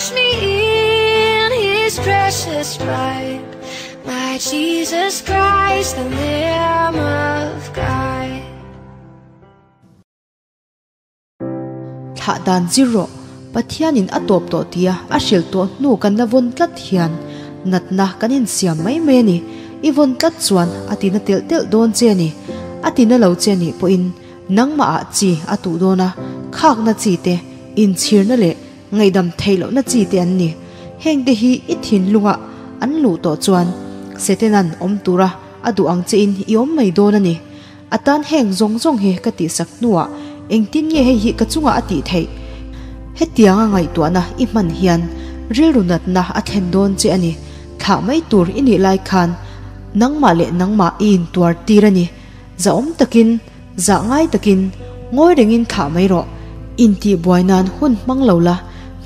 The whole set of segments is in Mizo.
Wash me in His precious blood, my Jesus Christ, the Lamb of God. Thlah dan zir rawh, Pathianin a tawp tawh tia a hrilh tawh hnu kan la vawn tlat hian natna kan insiam mai mai a ni. I vawn tlat chuan a tina telh telh dawn che a ni. A tina lo che a nih pawhin nangmah ah chi a tuh dawn a, khakna chi te, inchhirna leh ngaihdam theih lohna chi te an ni. Hengte hi i thinlungah an luh tawh chuan Setanan awm tura a duh ang chein i awm mai dawn a ni. A tan heng zawng zawng hi ka tihsak hnuah engtin nge hei hi ka chungah a tih theih? Hetianga ngaihtuahna i hman hian rilru natna a thlen dawn che a ni. Thlah mai tur i nih lai khan nangmah leh nangmah i intuar tir a ni. Zahawm takin, zah ngai takin, ngawi rengin thlah mai rawh. Intihbuai nan hun hmang lo la,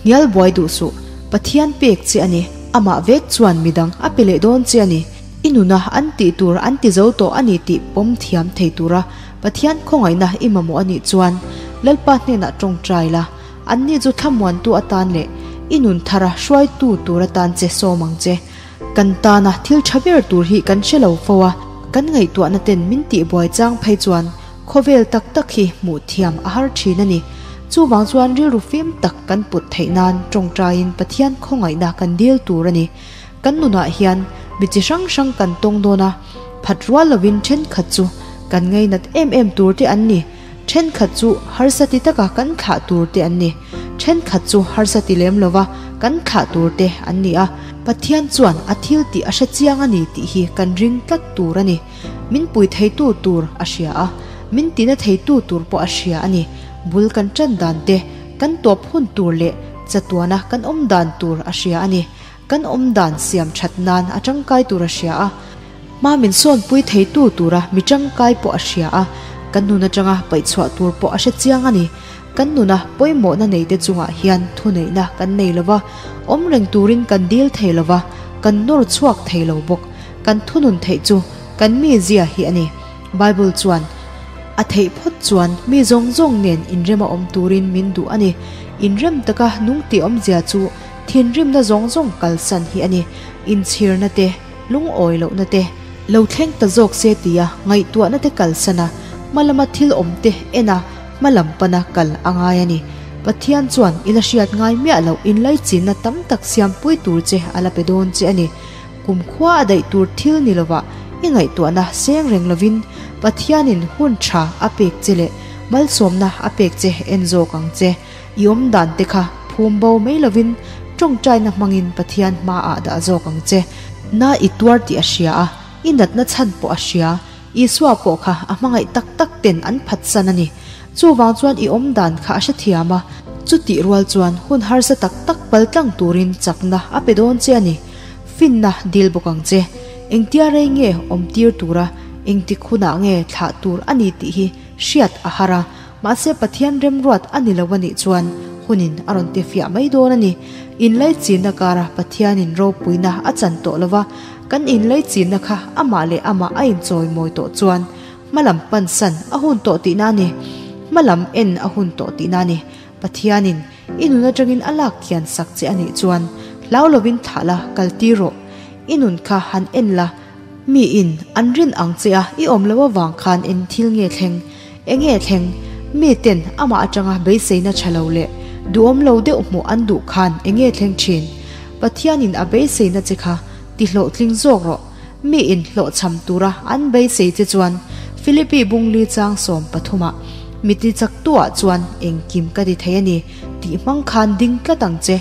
hnial buai duh suh. Pathian pek che a ni. Amah vek chuan midang a pe leh dawn che a ni. I nuna an tih tur an ti zo tawh a ni tih pawm thiam thei tura Pathian khawngaihna i mamawh a nih chuan Lalpa hnenah tawngtai la, anni chu thlamuantu atan leh i nun thara hruaitu tur atan che sawm ang che. Kan tana thil tha ber tur hi kan hre lo fo a, kan ngaihtuahna ten min tihbuai chang phei chuan khawvel tak tak hi hmuh thiam a har thin a ni. Chuvang chuan rilru fim tak kan put theih nan tawngtaiin Pathian khawngaihna kan dil tur a ni. Kan nunah hian mi chi hrang hrang kan tawng dawn a, phat rual lovin thenkhat chu kan ngainat em em tur te an ni, thenkhat chu harsa ti taka kan thlah tur te an ni, thenkhat chu harsa ti lem lova kan thlah tur te an ni a, Pathian chuan a thil tih a hre chiang a ni tih hi kan ring tlat tur a ni. Min pui theitu tur a hria a, min tina theitu tur pawh a hria a ni. Bul kan tan dan te, kan tawp hun tur leh chatuana kan awm dan tur a hria a ni. Kan awm dan siam that nan a tangkai tur a hria a, hma min sawnpui theitu tura mi tangkai pawh a hria a, kan nun atanga paihchhuah tur pawh a hre chiang a ni. Kan nuna pawimawhna neite chungah hian thuneihna kan nei lova, awm reng turin kan dil thei lova, kan nawr chhuak thei lo bawk. Kan thunun theih chu kan mizia hi a ni. Bible chuan a theih phawt chuan mi zawng zawng nen inrema awm turin min duh a ni. Inrem taka nung tih awmzia chu Thinrimna zawng zawng kalsan hi a ni. Inchhirna te, lungawi lohna te, lo thleng ta zawk se tia ngaihtuahna te kalsan a, hma lama thil awm te en a, hma lam pana kal a ngai a ni. Pathian chuan i la hriat ngai miah loh inlaichinna tam tak siampui tur che a la pe dawn che a ni. Kumkhua a daih tur thil ni lovah i ngaihtuahna seng reng lovin Pathianin hun tha a pek che leh malsawmna a pek che en zawk ang che. I awm dan te kha phum bo mai lovin tawngtaina hmangin Pathian hmaah dah zawk ang che. Na i tuar tih a hria a, i natna chhan pawh a hria. Isua pawh kha a hmangaih tak tak ten an phatsan a ni. Chuvang chuan i awm dan kha a hrethiam a, chutih rual chuan hun harsa tak tak paltlang turin chakna a pe dawn che a ni. Finna dil bawk ang che. Engtia rei nge awm tir tura engtik hunah nge thlah tur a ni tih hi hriat a har a. Mahse Pathian remruat a ni lo a nih chuan hunin a rawn ti fiah mai dawn a ni. Inlaichinna kara Pathianin ropuina a chan tawh lova, kan inlaichinna kha amah leh amah a inchawimawi tawh chuan hmalam pansan a hun tawh tihna a ni. Hmalam en a hun tawh tihna a ni. Pathianin i nun atangin a lak kian sak che a nih chuan hlau lovin thlah la kal tir rawh. I nun kha han en la. Mi in an rin ang che a, i awm loh avang khan eng thil nge thleng? Enge thleng? Mi ten amah atanga beiseina tha lo leh duhawm lo deuh hmuh an duh khan enge thleng thin? Pathian in a beiseina che kha ti hlawhtling zawk rawh. Mi in hlawhchham tura an beisei che chuan Philippi bungli chang 13 ah mi ti chak tu ah chuan engkim ka ti thei a ni tih hmang khan ding tlat ang che.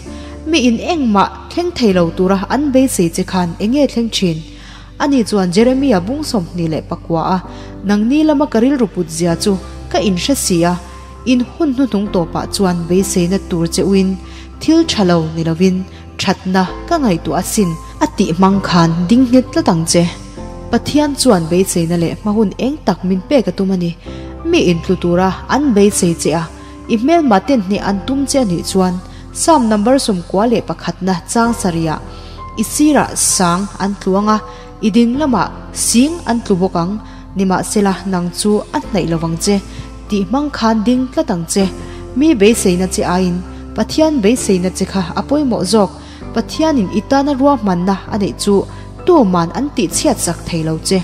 Mi in engmah thleng thei lo tura an beisei che khan enge thleng thin? Ani chuan Jeremia bung 29 a, Nangni lama ka rilru put zia chu ka inhre si a, in hun hnuhnung tawpah chuan beiseina tur che uin thil tha lo ni lovin thatna ka ngaihtuah asin a tih hmang khan ding nghet tlat ang che. Pathian chuan beiseina leh hma hun eng tak min pek a tum a ni. Mi intlu tura an beisei che a, i hmelma ten hneh an tum che a nih chuan Psalm number 91 na chang sarihah i sirah sang an tlu ang a, i ding lamah sing an tlu bawk ang, nimahsela nang chu a hnaih lo vang che, tih hmang khan ding tlat ang che. Mi beiseina che aiin Pathian beiseina che kha a pawimawh zawk. Pathianin i tana ruahmanna a neih chu tuman an tihchhiat sak thei lo che.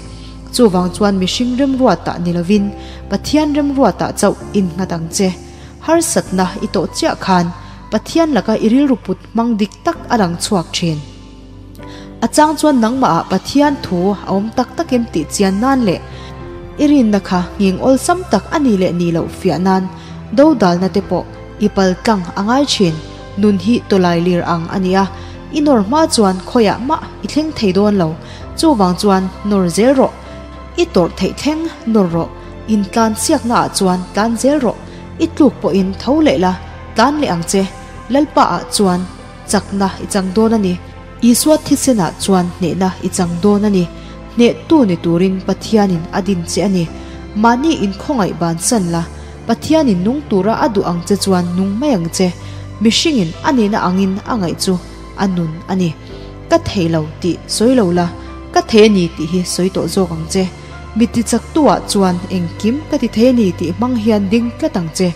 Chuvang chuan mihring remruatah ni lovin Pathian remruatah chauh innghat ang che. Harsatna i tawh chiah khan Pathian laka i rilru put hmang dik tak a lang chhuak thin. A chang chuan nangmahah Pathian thu a awm tak takin tih chian nan leh i rinna kha nghing awlsam tak a ni leh ni loh fiah nan dodalna te pawh i pal tlang a ngai thin. Nun hi tawlai lir ang a ni a, i nawr hma chuan khawiah mah i thleng thei dawn lo. Chuvang chuan nawr zel rawh. I tawrh theih thleng nawr rawh. Intlan siaknaah chuan tlan zel rawh. I tluk pawhin tho leh la, tlan leh ang che. Lalpaah chuan chakna i chang dawn a ni. Isua thisenah chuan hnehna i chang dawn a ni. Hnehtu ni turin Pathianin a din che a ni. Mahni inkhawngaih bansan la, Pathianin nung tura a duh ang che chuan nung mai ang che. Mihringin a nihna angin a ngaih chu a nun a ni. Ka thei lo tih sawi lo la, ka thei a ni tih hi sawi tawh zawk ang che. Mi tichaktuah chuan engkim ka ti thei a ni tih hmang hian ding tlat ang che.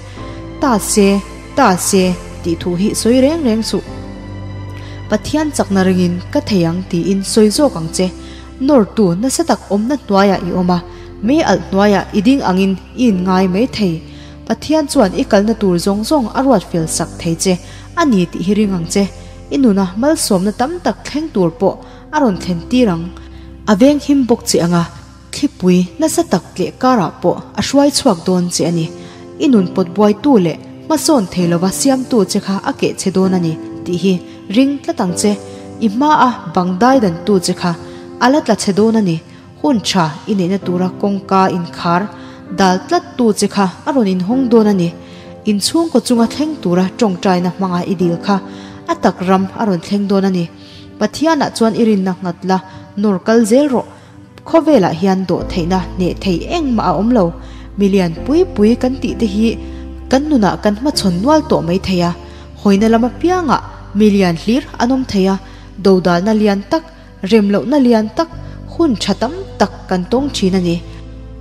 Ta se, ta se tih thu hi sawi reng reng suh. Pathian chakna ringin ka thei ang tiin sawi zawk ang che. Nawrtu nasa tak awmna hnuaiah i awm a, mei alh hnuaiah i ding angin i inngai mai thei. Pathian chuan i kalna tur zawng zawng a ruat fel sak thei che a ni tih hi ring ang che. I nuna malsawmna tam tak thleng tur pawh a rawn thlen tir ang. A veng him bawk che anga thlipui nasa tak tleh karah pawh a hruai chhuak dawn che a ni. I nun pawt buaitu leh hmasawn thei lova siamtu che kha a keh che dawn a ni tih hi ring tlat ang che. I hmaa bang dai dantu che kha a la tla che dawn a ni. Hun tha i neihna tura kawngka inkhar dal tlattu che kha a rawn inhawng dawn a ni. Inchhungkaw chunga thleng tura tawngtaina hmanga i dil kha a tak ram a rawn thleng dawn a ni. Pathianah chuan i rinna nghat la, nawr kal zel rawh. Khawvelah hian dawh theihna hneh thei engmah a awm lo. Milian pui pui kan tih te hi kan nunah kan hmachhawn nual tawh mai thei a. Hawina lam apiangah milian hlir an awm thei a, dodalna lian tak, Remlohna lian tak, hun tha tam tak kan tawng thin a ni.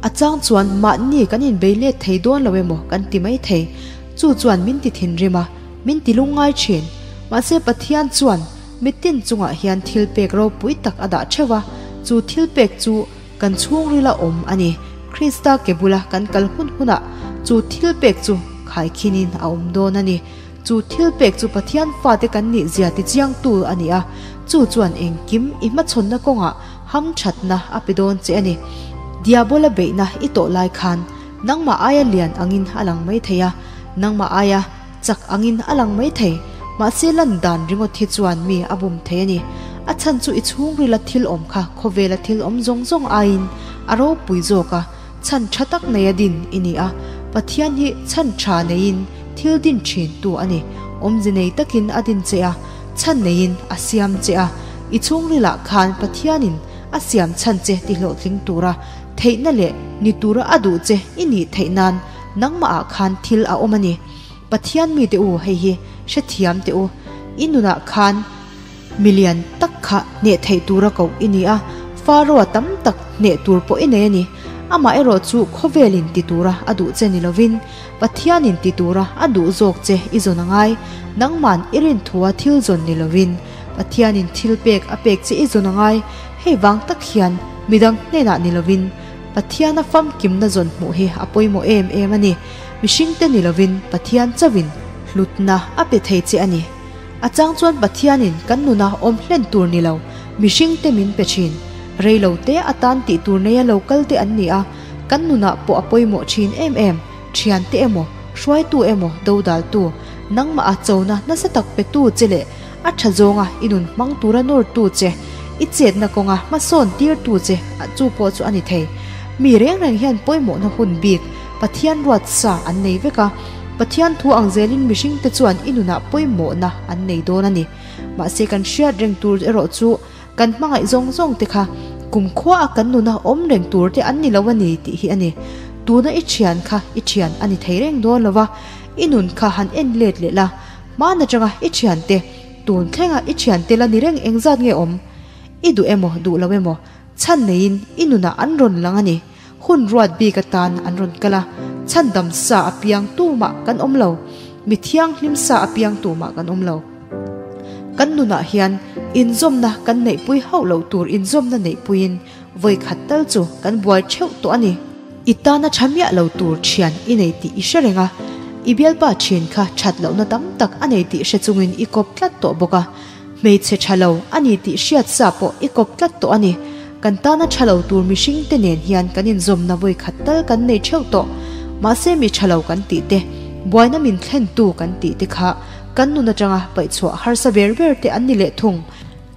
A chang chuan mahni kan inbei let thei dawn lo emaw kan ti mai thei. Chu chuan min ti thinrim a, min ti lungngai thin. Mahse Pathian chuan mitin chungah hian thilpek ropui tak a dah theuh a, chu thilpek chu kan chhungrila awm a ni. Krista ke bula kan kal hun hunah chu thilpek chu khaikhinin a awm dawn a ni. Chu thil pek chu Pathian fate kan nih zia tichiangtu a ni a, chu chuan engkim i hmachhawnna kawngah hamthatna a pe dawn che a ni. Diabola beihna i tawh lai khan nangmah aia lian angin a lang mai thei a, nangmah aia chak angin a lang mai thei, mahse lan dan ringawt hi chuan mi a bum thei a ni. A chhan chu i chhungrila thil awm kha khawvela thil awm zawng zawng aiin a ropui zawk a, Chhan tha tak nei a din i ni a, Pathian hi chhan tha neiin thil din thin tu a ni. Awmze nei takin a din che a, chhan neiin a siam che a. I chhungrilah khan Pathianin a siam chhan che ti hlawhtling tura theihna leh ni tura a duh che i nih theih nan nangmahah khan thil a awm a ni. Pathian mite u hei hi hrethiam teh u. I nunah khan. Milian tak kha hneh theih tura koh i ni a, Faro-a tam tak hneh tur pawh i nei a ni. Amaherawh chu khawvelin ti tura a duh che ni lovin, Pathianin ti tura a duh zawk che i zawn a ngai. Nangman i rinthua thil zawn ni lovin, Pathianin thil pek a pek che i zawn a ngai. Hei vang tak hian midang hnenah ni lovin, Pathiana famkimna zawn hmuh hi a pawimawh em em a ni. Mihringte ni lovin Pathian chauhin hlutna a pe thei che a ni. A chang chuan Pathianin kan nuna awm hlen tur ni lo, mihringte min pe thin. Rei lo te atan tih tur neia lo kal te an ni a, kan nunah pawh a pawimawh thin em em, thiante emaw, hruaitu emaw, dodaltu, nangmah a chona nasa tak petu che leh a tha zawnga i nun hmang tura nawrtu che, i chetna kawnga hmasawn tirtu che chu pawh chu a ni thei. Mi reng reng hian pawimawhna hun bik Pathian ruat sa an nei vek a. Pathian thu ang zelin mihringte chuan i nunah pawimawhna an nei dawn a ni. Mahse kan hriat reng tur erawh chu kan hmangaih zawng zawng te kha kumkhua a kan nuna awm reng tur te an ni lo a ni tih hi a ni. Tuna i thian kha i thian a ni thei reng dawn lo va, i nun kha han en let leh la, hmaan atanga i thiante, tun thlenga i thiante la ni reng engzat nge awm? I duh emaw duh lo emaw chhan neiin i nunah an rawn lang a ni. Hun ruat bik atan an rawn kal a, chhandam sa a piang tumah kan awm lo. Mi thianghlim sa a piang tumah kan awm lo. Kan nunah hian inzawmna kan neihpui hauh loh tur inzawmna neihpuiin vawi khat tal chu kan buai theuh tawh a ni. I tana tha miah lo tur thian i nei tih i hre reng a, i bialpa thin kha that lohna tam tak a nei tih hre chungin i kawp tlat tawh bawk a, hmeichhe tha lo a ni tih hriat sa pawh i kawp tlat tawh a ni. Kan tana tha lo tur mihring te nen hian kan inzawmna vawi khat tal kan nei theuh tawh. Mahse mi tha lo kan tih te, buaina min thlentu kan tih te kha kan nun atanga paihchhuah harsa ber ber te an ni leh thung.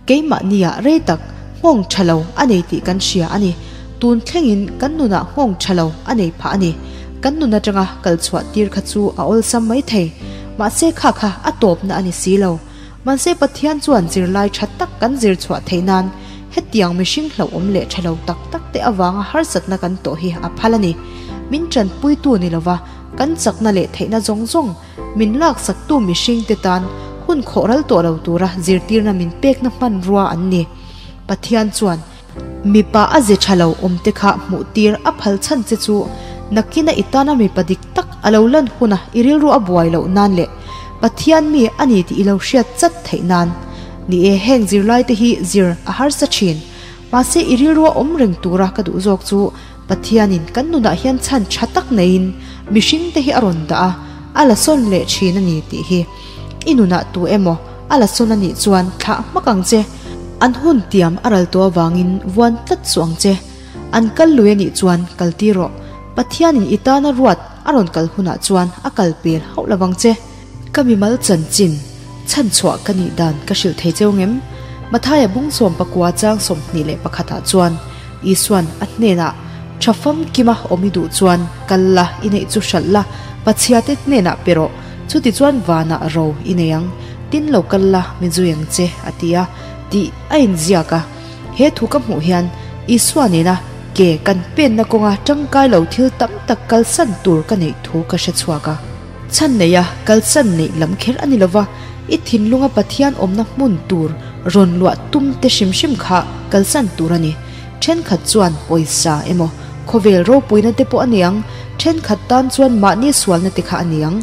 Keimahniah rei tak nghawng tha lo a nei tih kan hria a ni. Tun thlengin kan nunah nghawng tha lo a nei phah a ni. Kan nun atanga kal chhuah tir kha chu a awlsam mai thei. Mahse kha kha a tawpna a ni si lo. Mahse Pathian chuan zirlai tha tak kan zir chhuah theih nan hetiang mihring hlauhawm leh tha lo tak tak te avanga harsatna kan tawh hi a phal a ni. Min tanpuitu ni lova kan chakna leh theihna zawng zawng Min laksaktu mihringte tan hun khawh ral tawh lo tura zirtirna min pekna hmanrua an ni. Pathian chuan mipa a ze tha lo awmte kha hmuhtir a phal chhan che chu nakina i tana mipa dik tak a lo lan huna i rilru a buai loh nan leh Pathian mi a ni tih i lo hriat chat theih nan. Ni e, heng zirlaite hi zir a harsa thin. Mahse i rilru a awm reng tura ka duh zawk chu Pathianin kan nunah hian chhan tha tak neiin mihringte hi a rawn dah a, a la sawn leh thin a ni tih hi. I nunah tu emaw a la sawn a nih chuan thlah hmak ang che. An hun tiam a ral tawh avangin vuan tlat suh ang che. An kal lui a nih chuan kal tir rawh. Pathianin i tana ruat a rawn kal hunah chuan a kal pel hauh lo vang che. Ka mimal chanchin chhan chhuah ka nih dan ka hrilh thei cheu ngem? Mathaia bung 14 chang 21 ah chuan Isuan a hnenah, Tha famkima awm i duh chuan kal la, i neih chu hralh la, Pathiate hnenah pe rawh, chuti chuan vanah ro i nei ang, tin lo kal la, mi zui ang che, a ti a, tih a inziak a. He thu ka hmuh hian Isua nena ke kan penna kawnga tangkai lo thil tam tak kalsan tur ka neih thu ka hre chhuak a. Chhan neia kalsan neih lam kher a ni lova, i thinlunga Pathian awmna hmun tur rawn luah tum te hrim hrim kha kalsan tur a ni. Thenkhat chuan pawisa emaw, khawvel ropuina te pawh a ni ang, thenkhat tan chuan mahni sualna te kha a ni ang.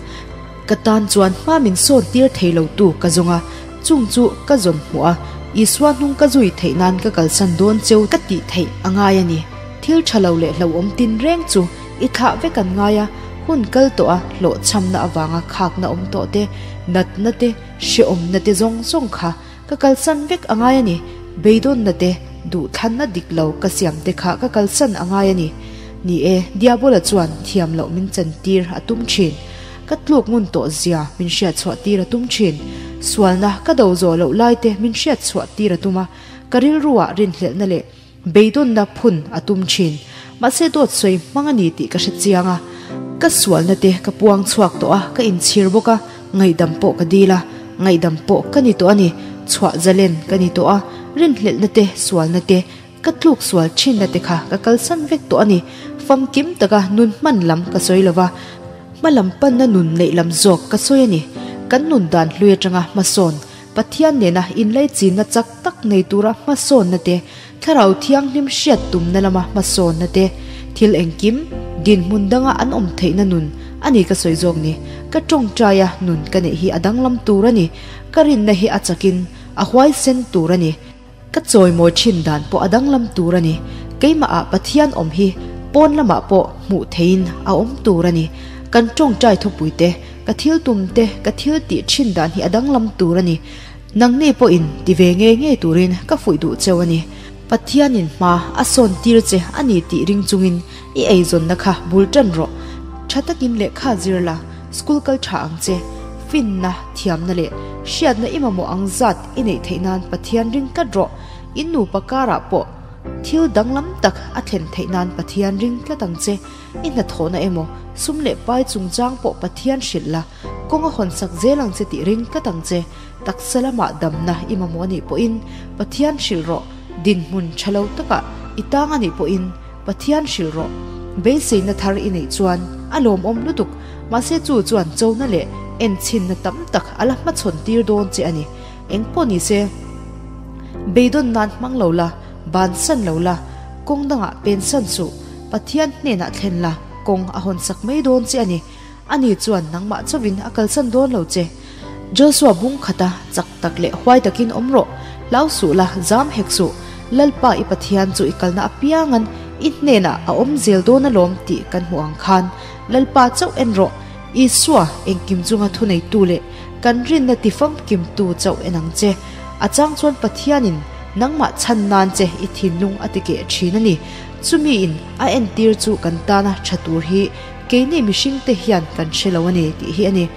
Ka tan chuan hma min sawn tir thei lo tu ka zawng a, chung chu ka zawn hmuh a, Isua hnung ka zui theih nan ka kalsan dawn cheu ka tih theih a ngai a ni. Thil tha lo leh hlauhawm tinreng chu I thlah vek an ngai a, hun kal tawh a hlawhchhamna avanga khakna awm tawh te, natna te, hrehawmna te zawng zawng kha ka kalsan vek a ngai a ni. Beidawnna te, duhthlanna dik lo ka siam te kha ka kalsan a ngai a ni. Ni e, Diabola chuan thiam loh min chantir a tum thin. Ka tluk ngun tawh zia min hriatchhuah tir a tum thin. Sualna ka do zawh loh lai te min hriatchhuah tir a tum a, ka rilruah rinhlelhna leh Beidawnna phun a tum thin. Mahse dawt sawi hmang a ni tih ka hre chiang a. Ka sualna te ka puang chhuak tawh a, ka inchhir bawk a, ngaihdam pawh ka dil a, ngaihdam pawh ka ni tawh a ni, chhuah zalen ka ni tawh a, rinhlelhna te, sualna te, ka tluk sual thinna te kha ka kalsan vek tawh a ni. Famkim taka nun hman lam ka sawi lo va, hma lam panna nun neih lam zawk ka sawi a ni. Kan nun dan hlui atanga hmasawn Pathian nena inlaichinna chak tak nei tura hmasawnna te, Thlarau Thianghlim hriat tumna lama hmasawnna te, thil engkim, dinhmun danga an awm theihna nun a ni ka sawi zawk ni. Ka tawngtaia nun ka neih hi a danglam tur a ni. Ka rinna hi a chakin a huaisen tur a ni. Ka chawimawi thin dan pawh a danglam tur a ni. Keimahah Pathian awm hi pawn lamah pawh hmuh theihin a awm tur a ni. Kan tawngtai thupui te, ka thil tum te, ka thil tih thin dan hi a danglam tur a ni. Nangni pawhin ti ve ngei ngei turin ka fuih duh cheu a ni. Pathianin hma a sawn tir che a ni tih ring chungin i eizawnna kha bul tan rawh. Tha takin lehkha zir la, school kal tha ang che. Finna, thiamna leh hriatna i mamawh ang zat i neih theih nan Pathian ring tlat rawh. In nupa karah pawh thil danglam tak a thlen theih nan Pathian ring tlat ang che. I hnathawhna emaw, sum leh pai chungchang pawh Pathian hrilh la, kawng a hawnsak zel ang che tih ring tlat ang che. Taksa lamah damna i mamawh anih pawhin Pathian hrilh rawh. Dinhmun tha lo takah i tang anih pawhin Pathian hrilh rawh. Beiseina thar i neih chuan a lawmawm lutuk, mahse chu chuan chona leh enchhinna tam tak a la hmachhawn tir dawn che a ni. Engpawh ni se, beidawn nan hmang lo la, bansan lo la, kawng dangah pensan suh, Pathian hnenah thlen la, kawng a hawnsak mai dawn che a ni. Ani chuan nangmah chauhin a kalsan dawn lo che. Joshua bung khata chak tak leh huai takin awm rawh. Hlau suh la, zam hek suh. Lalpa i Pathian chu i kalna apiangan i hnenah a awm zel dawn alawm tih kan hmuh ang khan Lalpa chauh en rawh. Isua engkim chunga thuneitu leh kan rinna tifamkimtu chauh en ang che. A chang chuan Pathianin nangmah chhan nan che i thinlung a ti keh thin a ni. Chumiin a entir chu kan tana tha tur hi keini mihringte hian kan hre lo a ni tih hi a ni.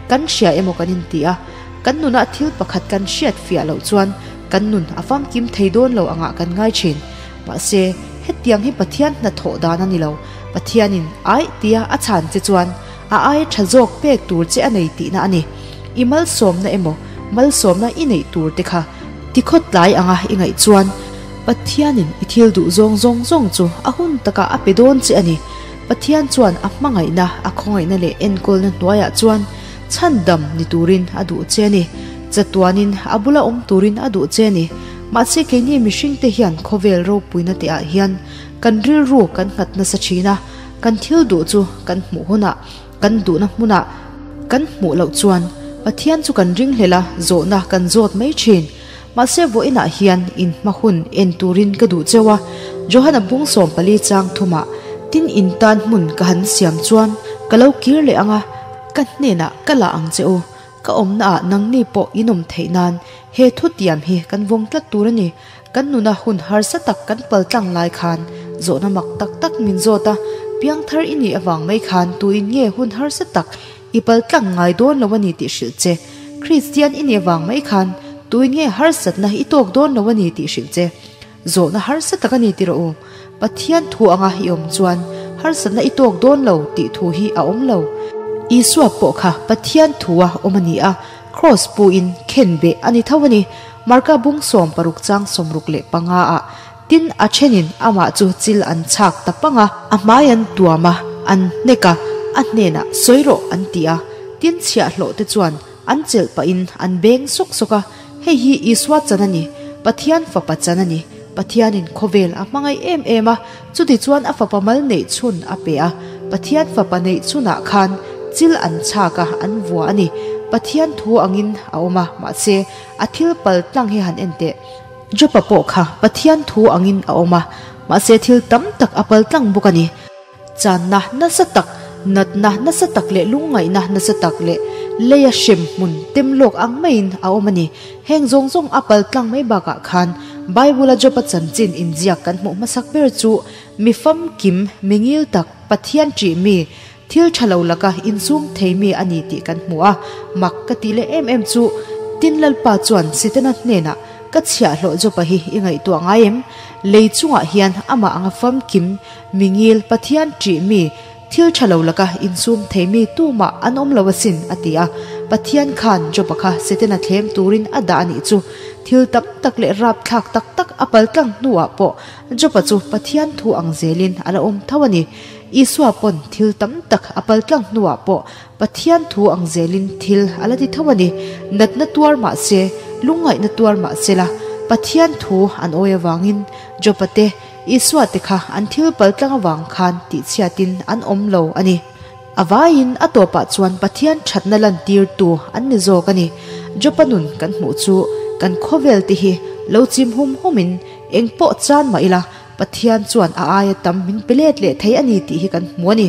Kan hria emaw kan inti a, kan nunah thil pakhat kan hriat fiah loh chuan kan nun a famkim thei dawn lo angah kan ngai thin. Mahse, hetiang hi Pathian hnathawh dan a ni lo. Pathianin aih tia a chhan che chuan a aia tha zawk pek tur che a nei tihna a ni. I malsawmna emaw malsawmna i neih tur te kha tikhawt tlai anga i ngaih chuan Pathianin i thil duh zawng zawng zawng chu a hun takah a pe dawn che a ni. Pathian chuan a hmangaihna, a khawngaihna leh enkawlna hnuaiah chuan chhandam ni turin a duh che a ni. Chatuanin a bula awm turin a duh che a ni. Mahse keini mihringte hian khawvel ropuina te ah hian kan rilru kan nghat nasa thin a, kan thil duh chu kan hmuh hunah, kan duhna hmunah kan hmuh loh chuan Pathian chu kan ringhlel a, zawhna kan zawt mai thin. Mahse vawiinah hian in hma hun en turin ka duh cheu a, Johana bung 14 chang thumah tin in tan hmun ka han siam chuan ka lo kir leh ang a, ka hnenah ka lah ang che u, ka awmnaah nangni pawh in awm theih nan he thutiam hi kan vawng tlat tur a ni. Kan nuna hun harsa tak kan pal tlang lai khan zawhna mak tak tak min zawt a, piangthar i nih avang mai khan tuin nge hun harsa tak I pal tlang ngai dawn lo a ni tih hrilh che. Kristian i nih vang mai khan tuin nge harsatna i tawk dawn lo a ni tih hrilh che. Zawhna harsa tak a ni ti rawh u. Pathian thu anga i awm chuan harsatna i tawk dawn lo tih thu hi a awm lo. Isua pawh kha Pathian thua awm a ni a, Kraws puin khen beh a ni tho a ni. Marka bung 16 chang 65 ah Tin, a thenin amah chu chil an chhak ta pang a, a hmai an tuam a, an hnek a, a hnenah sawi rawh an ti a. Tin, chhiahhlawh te chuan an chelh pahin an beng sawk sawk a, Hei hi Isua chan a ni, Pathian Fapa chan a ni. Pathianin khawvel a hmangaih em em a, chuti chuan a Fapa mal neih chhun a pe a. Pathian Fapa neih chhunah khan chil an chhak a, an vua a ni. Pathian thu angin a awm a, mahse, a thil pal tlang hi han en teh. Jopa pawh kha Pathian thu angin a awm a, mahse thil tam tak a pal tlang bawk a ni. Channa nasa tak, natna nasa tak leh lungngaihna nasa tak leh leia hrem hmun tem lawk ang maiin a awm a ni. Heng zawng zawng a pal tlang mai bakah khan Bible-a Jopa chanchin inziak kan hmuh hmasak ber chu mi famkim, mi ngil tak, Pathian ṭih mi, Thil tha lo laka insum thei mi a ni tih kan hmu a, mak ka tih leh em em chu Tin Lalpa chuan Setana hnenah ka chhiahhlawh Jopa hi i ngaihtuah ngai em? Lei chungah hian amah anga famkim, mingil, Pathian ṭih mi, thil tha lo laka insum thei mi tumah an awm lo asin a ti a. Pathian khan Jopa kha Setana thlem turin a dah a nih chu. Thil tam tak leh rapthlak tak tak a paltlang hnuah pawh Jopa chu Pathian thu ang zelin a la awm tho a ni. Isua pawn thil tam tak a pal tlang hnuah pawh Pathian thu ang zelin thil a la ti tho a ni. Natna tuar mah se, lungngaihna tuar mah se la, Pathian thu an awi avangin Jopa te, Isua te kha an thil pal tlang avang khan tihchhiatin an awm lo a ni. A vaiin a tawpah chuan Pathian thatna lantirtu an ni zawk a ni. Jopa nun kan hmuh chu kan khawvel te hi lo chim hum humin engpawh chan mah ila Pathian chuan a aia tam min pe let leh thei a ni tih hi kan hmu a ni.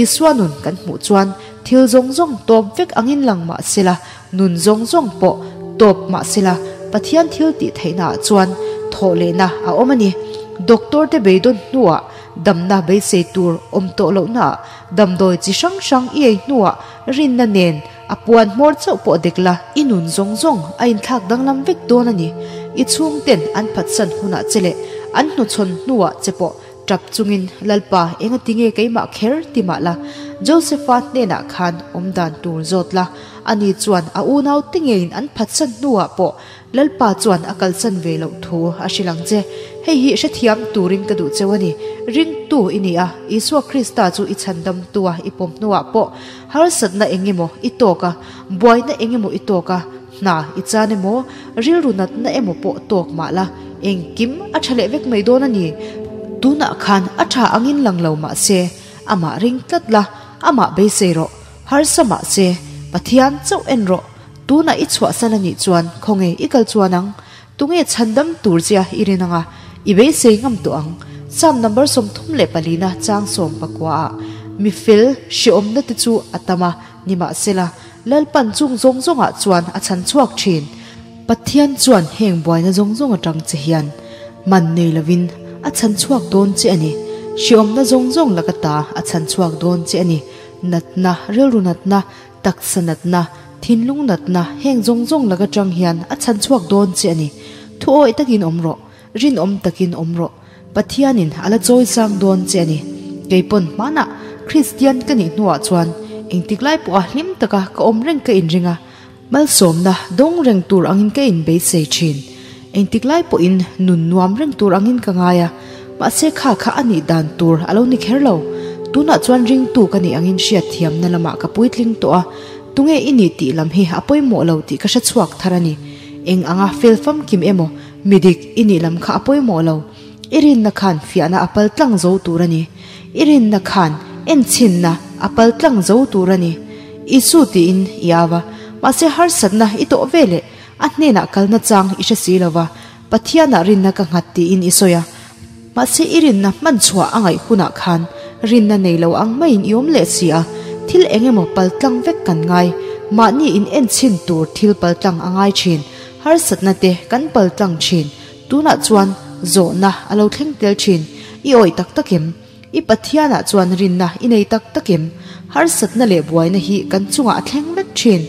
Isua nun kan hmuh chuan thil zawng zawng tawp vek angin lang mah sela, nun zawng zawng pawh tawp mah sela, Pathian thil tih theihnaah chuan thawh lehna a awm a ni. Doctor te beidawn hnuah damna beisei tur awm tawh lohnaah damdawi chi hrang hrang i ei hnuah rinna nen A puan hmawr chauh pawh dek la, i nun zawng zawng a inthlak danglam vek dawn a ni. I chhungten an phatsan hunah che leh an hnuchhawn hnuah che pawh tap chungin, Lalpa, engati nge keimah kher ti mah la? Josepha hnenah khan awm dan tur zawt la. Ani chuan a unaute ngeiin an phatsan hnuah pawh Lalpa chuan a kalsan ve loh thu a hrilh ang che. Hei hi hrethiam turin ka duh cheu a ni. Ringtu i ni a, Isua Krista chu i chhandamtu a i pawm hnuah pawh harsatna eng emaw i tawk a, buaina eng emaw i tawk a, hna i chan emaw, rilru natna emaw pawh tawk mah la, engkim a tha leh vek mai dawn a ni. Tunah khan a tha angin lang lo mah se, amah ring tlat la, amah beisei rawh. Harsa mah se, Pathian chauh en rawh. Tunah i chhuahsan a nih chuan khawnge i kal chuan ang? Tunge chhandam tur chia i rin anga i beisei ngam tawh ang? Psalm number 34 na chang 19 ah, Mi fel hreawmna te chu a tam a, nimahsela, Lalpan chung zawng zawngah chuan a chhan chhuak thin. Pathian chuan heng buaina zawng zawng atang che hian man nei lovin a chhan chhuak dawn che a ni. Hreawmna zawng zawng laka ta a chhan chhuak dawn che a ni. Natna, rilru natna, taksa natna, thinlung natna heng zawng zawng laka tang hian a chhan chhuak dawn che a ni. Thuawih takin awm rawh, rinawm takin awm rawh. Pathianin a la chawi sang dawn che a ni. Keipawn hmanah Kristian ka nih hnuah chuan engtik lai pawha hlim taka ka awm reng ka inring a, malsawmna dawng reng tur angin ka inbeisei thin. Engtik lai pawhin nun nuam reng tur angin ka ngai a, mahse kha kha a nih dan tur a lo ni kher lo. Tunah chuan ringtu ka nih angin hriatthiamna lamah ka puitling tawh a, tunge i nih tih lam hi a pawimawh lo tih ka hre chhuak thar a ni. Eng anga fel famkim emaw Mi dik i nih lam kha a pawimawh lo. I rinna khan fiahna a pal tlang zo tur a ni. I rinna khan enchhinna a pal tlang zo tur a ni. Isu tiin i au a, mahse harsatna i tawh ve leh a hnenah kalna chang i hre si lo va, Pathianah rinna ka nghat tiin i sawi a. Mahse i rinna hman chhuah a ngaih hunah khan rinna nei lo ang maiin i awm leh si a, thil eng emaw pal tlang vek kan ngai. Mahni in enchhin tur thil pal tlang a ngai thin. Harsatna te kan pal tlang thin. Tunah chuan zawhna a lo thleng tel thin. I awih tak tak em? I Pathianah chuan rinna i nei tak tak em? Harsatna leh buaina hi kan chungah a thleng vek thin.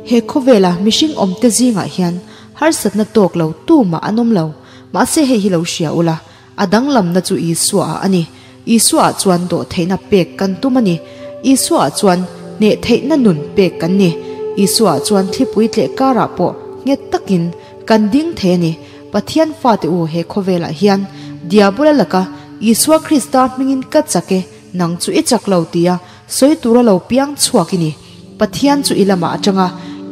He khawvela mihring awmte zingah hian harsatna tawk lo tumah an awm lo. Mahse hei hi lo hria ula, a danglamna chu Isua-ah a ni. Isua-ah chuan dawhtheihna pek kan tum a ni. Isua-ah chuan hneh theihna nun pek kan ni. Isua-ah chuan thlipui tleh karah pawh nghet takin kan ding thei a ni. Pathian fate u he khawvelah hian Diabola laka Isua Krista hmingin ka chak e, nang chu i chak lo tia sawi tura lo piang chhuak i ni. Pathian chu i lamah atanga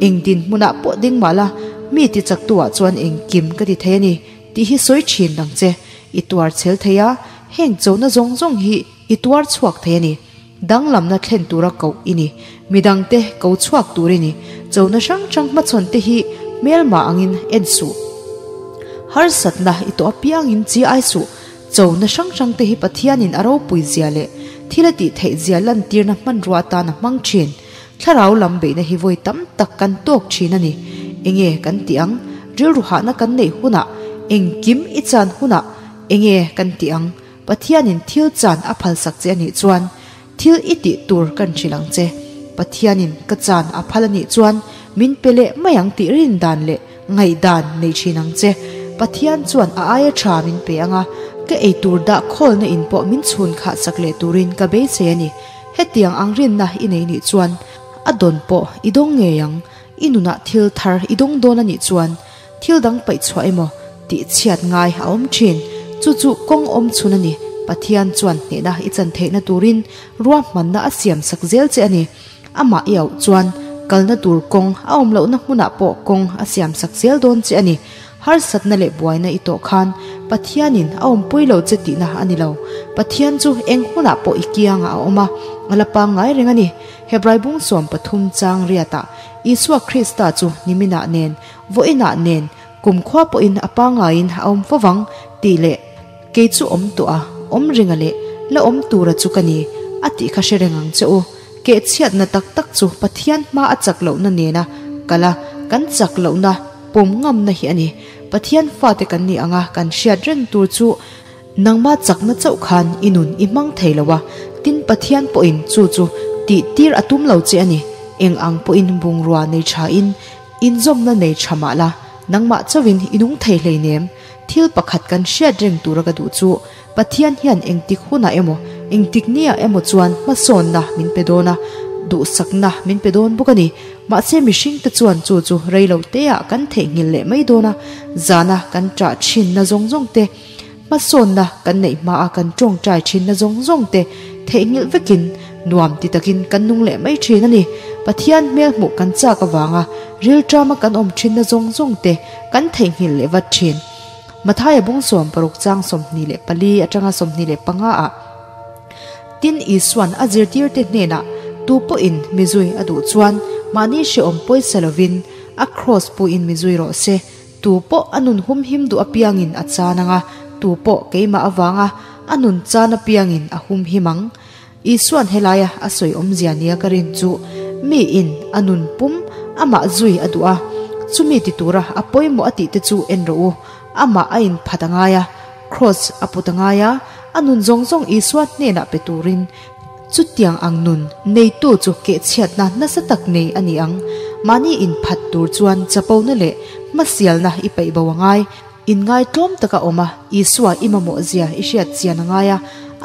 eng dinhmunah pawh ding mah la, mi ti chaktuah chuan engkim ka ti thei a ni tih hi sawi thin dang che. I tuar chhel thei a, heng chona zawng zawng hi i tuar chhuak thei a ni. Danglamna thlen tura koh i ni. Midangte ko chhuak tur i ni. Chona hrang hrang hmachhawn te hi hmelmah angin en suh. Harsatna i tawh apiangin chi ai suh. Chona hrang hrang te hi Pathianin a ropui zia leh thil a tih theih zia lantirna hmanrua atan a hmang thin. Thlarau lam beihna hi vawi tam tak kan tawk thin a ni. Enge kan tih ang? Rilru hahna kan neih hunah, engkim i chan hunah enge kan tih ang? Pathianin thil chan a phalsak che a nih chuan thil i tih tur kan hrilh ang che. Pathianin ka chan a phal a nih chuan min pe leh mai ang tih rin dan leh ngaihdan nei thin ang che. Pathian chuan a aia tha min pe ang a, ka ei tur dah khawlna in pawh min chhun khah sak leh turin ka beisei a ni. Hetiang ang rinna i nei nih chuan a dawn pawh i dawng ngei ang. I nunah thil thar i dawng dawn a nih chuan thil dang paih chhuah emaw tih chhiat ngai a awm thin. Chu chu kawng awm chhun a ni. Pathian chuan hnehna i chan theihna turin ruahmanna a siam sak zel che a ni. Amah i auh chuan kalna tur kawng a awm lohna hmunah pawh kawng a siam sak zel dawn che a ni. Harsatna leh buaina i tawh khan Pathianin a awmpui lo che tihna a ni lo. Pathian chu eng hunah pawh i kiangah a awm a, a la pangngai reng a ni. Hebrai bung 13 chang riatah Isua Krista chu niminah nen, vawiinah nen, kumkhua pawhin a pangngaiin a awm fo vang tih leh kei chu awm tawh a, awm ringa leh la awm tura chu ka ni a tih kha hre reng ang che u. Kehchhiatna tak tak chu Pathian hma a chak lohna nena kal a, kan chak lohna pawm ngamna hi a ni. Pathian fate kan nih anga kan hriat reng tur chu nangma chakna chauh khan i nun i hmang thei lo a, tin Pathian pawhin chu chu tih tir a tum lo che a ni. Eng ang pawhin bungrua nei thain inzawmna nei tha mah la, nangmah chauhin i nung thei hleinem. Thil pakhat kan hriat reng tura ka duh chu Pathian hian engtik hunah emaw, engtik niah emaw chuan hmasawnna min pe dawn a, duhsakna min pe dawn bawk a ni. Mahse mihringte chuan chu chu reilo teah kan theihnghilh leh mai dawn a, zana kan ṭah ṭhinna zawng zawng te, hmasawnna kan neih hmaa kan ṭawngṭai ṭhinna zawng zawng te theihnghilh vekin nuam ti takin kan nung leh mai ṭhin a ni. Pathian hmel hmuh kan chak avanga rilṭama kan awm ṭhinna zawng zawng te kan theihnghilh leh vat ṭhin. Mathaia bung 60 chang 24 atanga 25 ah Tin Isuan a zirtirte hnenah, Tu pawhin mi zui a duh chuan mahni hrehawm pawisa lovin a kraws puin mi zui rawh se. Tu pawh a nun humhim duh apiangin a chan ang a, tu pawh keimah avanga a nun chan apiangin a humhim ang. Isua'n helaia a sawi awmzia nia ka rin chu miin a nun pum amah zui a duh a, chumi ti tura a pawimawh a tih te chu en rawh u, amah a inphat a ngai a, kraws a put a ngai a, a nun zawng zawng Isua hnenah pe turin chutiang ang nun neitu chu kehchhiatna nasa tak nei a ni ang. Mahni inphat tur chuan chapona leh hmasialna i paih bo a ngai. Inngaitlawm taka awm a, Isua i mamawh zia i hriat chian a ngai a,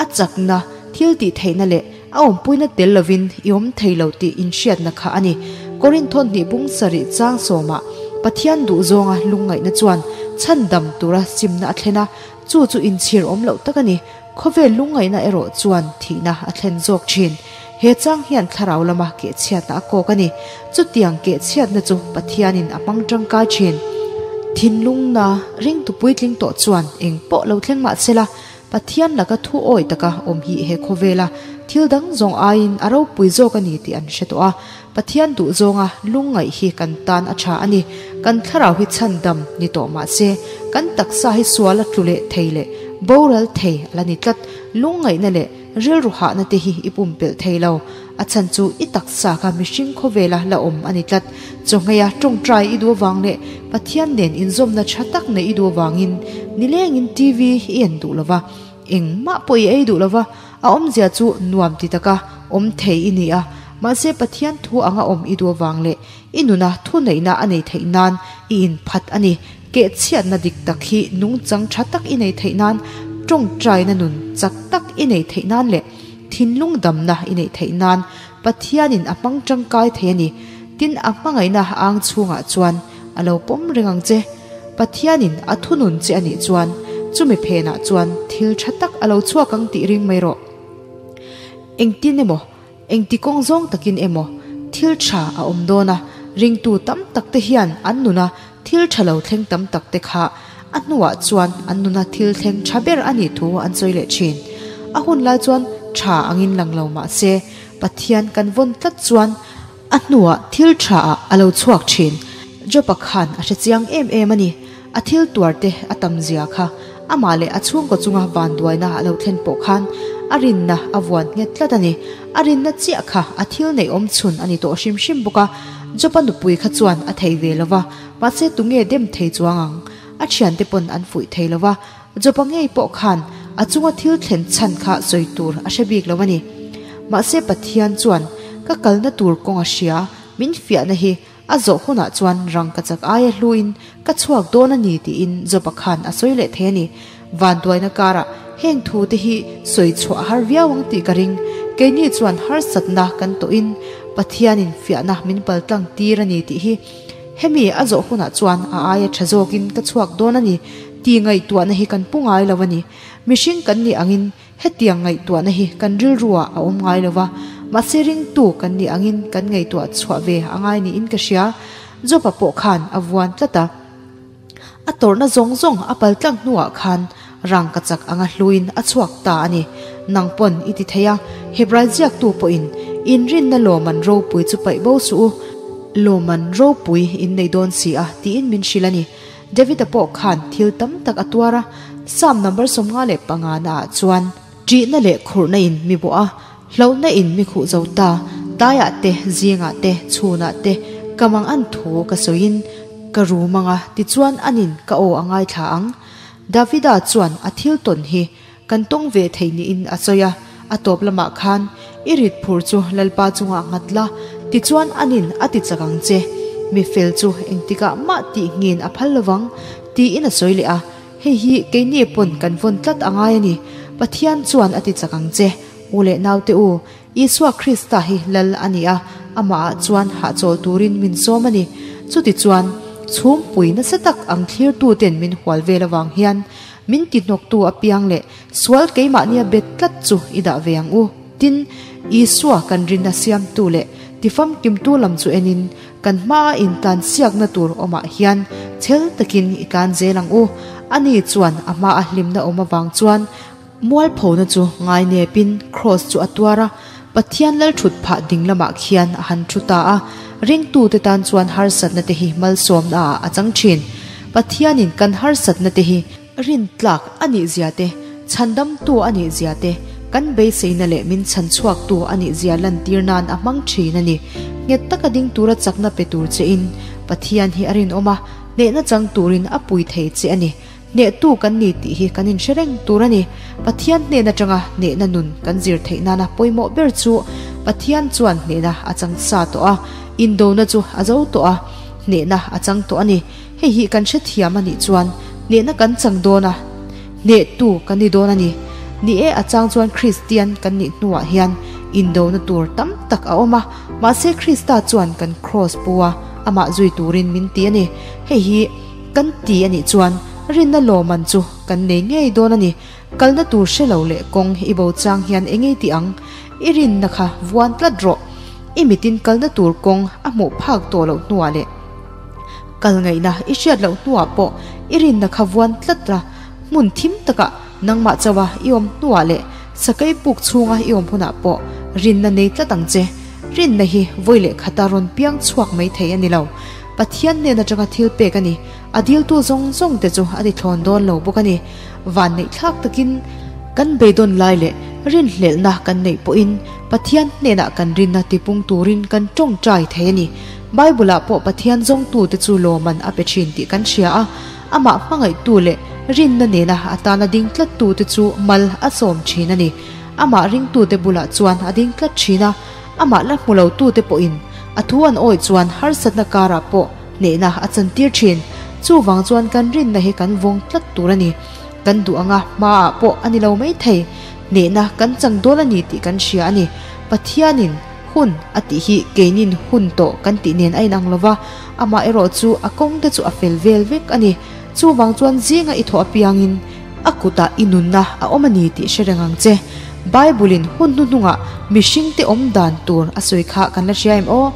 a chakna, thil tih theihna leh a awmpuina tel lovin i awm thei lo tih inhriatna kha a ni. Korinth hnih bung sarih chang sawmah Pathian duhzawnga lungngaihna chuan chhandam tura simna a thlen a, chu chu inchhir awm loh tak a ni. Khawvel lungngaihna erawh chuan thihna a thlen zawk thin. He chang hian thlarau lama kehchhiatna a kawk a ni. Chutiang kehchhiatna chu Pathianin a hmang tangkai thin. Thinlungna ringtu puitling tawh chuan eng pawh lo thleng mah se la, Pathian laka thu awi taka awm hi he khawvela thil dang zawng aiin a ropui zawk a ni tih an hre tawh a. Pathian duh zawnga lungngaih hi kan tan a tha a ni. Kan thlarau hi chhandam ni tawh mah se, kan taksa hi sual a tlu leh thei leh boral thei a la ni tlat. Lungngaihna leh rilru hahna te hi i pumpelh thei lo. A chhan chu i taksa kha mihring khawvela la awm a ni tlat. Chawngheia tawngtai i duh avang leh Pathian nen inzawmna tha tak neih i duh avangin nilengin TV i en duh lo va, engmah pawh i ei duh lo va, A awmzia chu nuam ti taka awm thei i ni a, mahse Pathian thu anga awm i duh avang leh i nuna thuneihna a nei theih nan i inphat a ni. Kehchhiatna dik tak hi nungchang tha tak i nei theih nan, tawngtaina nun chak tak i nei theih nan leh thinlung damna i neih theih nan Pathianin a hmang tangkai thei a ni. Tin, a hmangaihna ang chhungah chuan a lo pawm reng ang che. Pathianin a thunun che a nih chuan chumi phenah chuan thil tha tak a lo chhuak ang tih ring mai rawh. Engtin emaw, engti kawng zawng takin emaw thil tha a awm dawn a, ringtu tam tak te hian an nuna thil tha lo thleng tam tak te kha a hnuah chuan an nuna thil thleng tha ber a nih thu an sawi leh thin. A hun lai chuan tha angin lang lo mah se, Pathian kan vawn tlat chuan A hnuah thil tha ah a lo chhuak thin. Job-a khan a hre chiang em em a ni. A thil tuar te a tam zia kha. Amah leh a chhungkaw chunga vanduaina a lo thlen pawh khan a rinna a vuan nghet tlat a ni. A rinna chiah kha a thil neih awm chhun a ni tawh hrim hrim bawk a. Job-a nupui kha chuan a thei ve lo va, mahse tunge dem thei chuang ang? A thiante pawn an fuih thei lo va. Job-a ngei pawh khan a chunga thil thlen chhan kha sawi tur a hre bik lo a ni. Mahse Pathian chuan ka kalna tur kawng a hria, min fiahna hi a zawh hunah chuan rang ka chak aia hluin ka chhuak dawn a ni tiin Job-a khan a sawi leh thei a ni. Vanduaina karah heng thu te hi sawi chhuah a har viau ang tih ka ring. Keini chuan harsatna kan tawhin Pathianin fiahna min paltlang tir a ni tih hi Hemi a zawh hunah chuan a aia tha zawkin ka chhuak dawn a ni tih ngaihtuahna hi kan pu ngai lo a ni. Mihring kan nih angin hetiang ngaihtuahna hi kan rilruah a awm ngai lo va, mahse ringtu kan nih angin kan ngaihtuah chhuah ve a ngai niin ka hria. Job-a pawh khan a vuan tlat a. A tawrhna zawng zawng a pal tlang hnuah khan rangkachak anga hluin a chhuak ta a ni. Nang pawn i ti thei a, Hebrai ziaktu pawhin, Inrinna lawman ropui chu paih bo suh u, lawman ropui in nei dawn si a, tiin min hrilh a ni. David-a pawh khan thil tam tak a tuar a, Psalm number 55 naah chuan, Ṭihna leh khurhna in mi bawh a, hlauhna in mi khuh zo ta, tlaiah te, zingah te, chhunah te, ka mang an thu ka sawiin ka rum ang a, tichuan anin ka aw a ngaithla ang. Davida chuan a thil tawn hi kan tawng ve thei niin a sawi a, a tawp lamah khan i rit phur chu Lalpa chungah nghat la, tichuan anin a ti chak ang che, mi fel chu engtikah mah tih ngin a phal lovang, tiin a sawi leh a. Hei hi keini pawn kan vawn tlat a ngai a ni. Pathian chuan a ti chak ang che. U leh naute u, Isua Krista hi Lal a ni a, amahah chuan hahchawl turin min sawm a ni. Chutichuan, chhungpui nasa tak ang thlirtuten min hual vel avang hian min tihnawktu apiang leh sual keimahnia bet tlat chu i dah ve ang u. Tin, Isua kan rinna siamtu leh tifamkimtu lam chu enin Kan hmaa intlan siakna tur awmah hian chhel takin i tlan zel ang u. Ani chuan a hmaa hlimna awm avang chuan mualphona chu ngai nepin Kraws chu a tuar a. Pathian lalthutphah ding lamah khian a han thu ta a. Ringtute tan chuan harsatna te hi malsawmna ah a chang thin. Pathianin kan harsatna te hi rintlak a nih zia te, chhandamtu a nih zia te, kan beiseina leh min chhanchhuaktu a nih zia lantir nan a hmang thin a ni. Nghet taka ding tura chakna pe tur chein Pathian hi a rinawm a, hnehna chang turin a pui thei che a ni. Hnehtu kan ni tih hi kan inhre reng tur a ni. Pathian hnen atanga hnehna nun kan zir theih nana pawimawh ber chu Pathian chuan hnehna a chang sa tawh a, indona chu a zo tawh a, hnehna a chang tawh a ni. Hei hi kan hrethiam a nih chuan hnehna kan chang dawn a, hnehtu kan ni dawn a ni. Ni e, a chang chuan Kristian kan nih hnuah hian indona tur tam tak a awm a, mahse Krista chuan kan kraws pu a, amah zui turin min ti a ni. Hei hi. Kan ti a nih chuan rinna lawman chu kan nei ngei dawn a ni. Kalna tur hre lo leh kawng i bo chang hian eng ei tih ang? I rinna kha vuan tlat rawh. I mitin kalna tur kawng a hmuh phak tawh loh hnuah leh kal ngaihna i hriat loh hnuah pawh i rinna kha vuan tlat ra. Hmun thim takah nangmah chauha i awm hnuah leh sakei puk chhunga i awm hunah pawh rinna nei tlat ang che. Rinna hi vawi leh khata rawn piang chhuak mai thei a ni lo. Pathian hnen atanga thil pek a ni. A diltu zawng zawng te chu a ti thlawn dawn lo bawk a ni. Vanneih thlak takin kan beidawn lai leh rinhlelhna kan neih pawhin Pathian hnenah kan rinna tipung turin kan tawngtai thei a ni. Bible-ah pawh Pathian zawngtute chu lawman a pe thin tih kan hria a, amah hmangaihtu leh rinna nena a tana ding tlattute chu mal a sawm thin a ni. Amah ringtute bulah chuan a ding tlat thin a. Amah la hmu lo tute pawhin a thu an awih chuan harsatna karah pawh hnehna a chantir thin. Chuvang chuan kan rinna hi kan vawng tlat tur a ni. Kan duh anga hmaah pawh a ni lo mai thei. Hnehna kan chang dawn a ni tih kan hria a ni. Pathianin hun a tih hi keinin hun tawh kan tih nen a inang lo va, amah erawh chu a kawng te chu a fel vel vek a ni. Chuvang chuan zinga i thawh apiangin a kutah i nunna a awm a ni tih hre reng ang che. Bible-in hun hnuhnungah mihringte awm dan tur a sawi kha kan la hria em aw?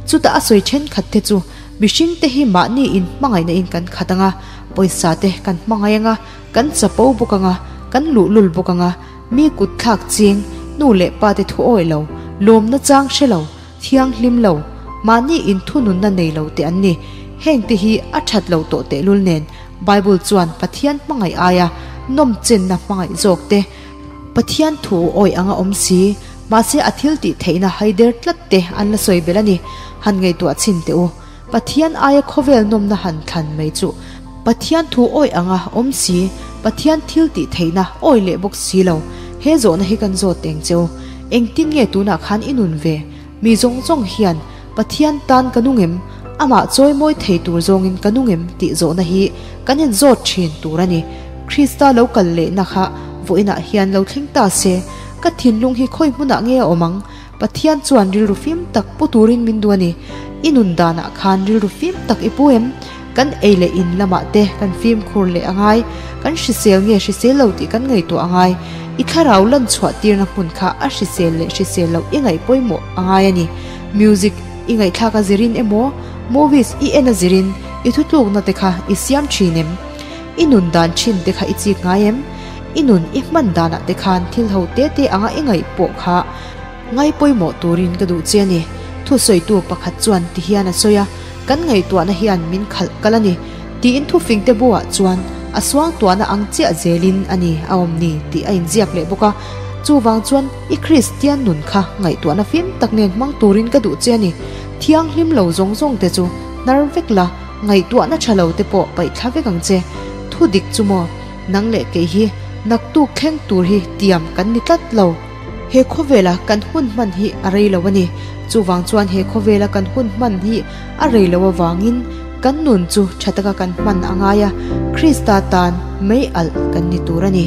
Chutah a sawi thenkhat te chu mihringte hi mahni in hmangaihna in kan khat ang a, pawisa te kan hmangaih ang a, kan chapo bawk ang a, kan luhlul bawk ang a, mi kut thlak ching, nu leh pa te thu awih lo, lawmna chang hre lo, thianghlim lo, mahni in thununna nei lo te an ni. Hengte hi a that lo tawh tehlul nen Bible chuan Pathian hmangaih aia nawmchenna hmangaih zawk te, Pathian thu awih anga awm si, mahse a thil tih theihna haider tlat te an la sawi belh a ni. Han ngaihtuah chhin teh u. Pathian aia khawvel nawmna han thlan mai chu Pathian thu awih anga awm si, Pathian thil tih theihna awih leh bawk si lo. He zawhna hi kan zawt eng che u. Engtin nge tunah khan i nun ve? Mi zawng zawng hian Pathian tan ka nung em? Amah chawimawi thei tur zawngin ka nung em? tih zawhna hi kan inzawt thin tur a ni. Krista lo kal lehna kha vawiinah hian lo thleng ta se, ka thinlung hi khawi hmunah nge a awm ang? Pathian chuan rilru fim tak pu turin min duh a ni. I nun danah khan rilru fim tak i pu em? Kan ei leh in lamah te kan fimkhur leh a ngai, kan hrisel nge hrisel lo tih kan ngaihtuah a ngai. I thlarau lan chhuah tirna hmun kha a hrisel leh hrisel loh i ngaih pawimawh a ngai a ni. Music i ngaihthlak a zirin emaw, movies i en a zirin i thutlukna te kha i siam thin em? I nun dan thin te kha i chik ngai em? I nun i hman danah te khan thil ho te te anga i ngaih pawh kha ngai pawimawh turin ka duh che a ni. Thusawitu pakhat chuan ti hian a sawi a. Kan ngaihtuahna hian min khalh kal a ni, tiin thufingte buah chuan a suangtuahna ang chiah zelin a ni a awm ni tih a inziak leh bawk a. Chuvang chuan i Kristian nun kha ngaihtuahna fim tak nen hmang turin ka duh che a ni. Thianghlim lo zawng zawng te chu hnar vek la, ngaihtuahna tha lo te pawh paih thla vek ang che. Thu dik chu maw, nang leh kei hi naktuk thleng tur hi tiam kan ni tlat lo. He khawvela kan hun hman hi a rei lo a ni. Chuvang chuan he khawvela kan hun hman hi a rei lo avangin kan nun chu tha taka kan hman a ngai a, Krista tan mei alh kan ni tur a ni.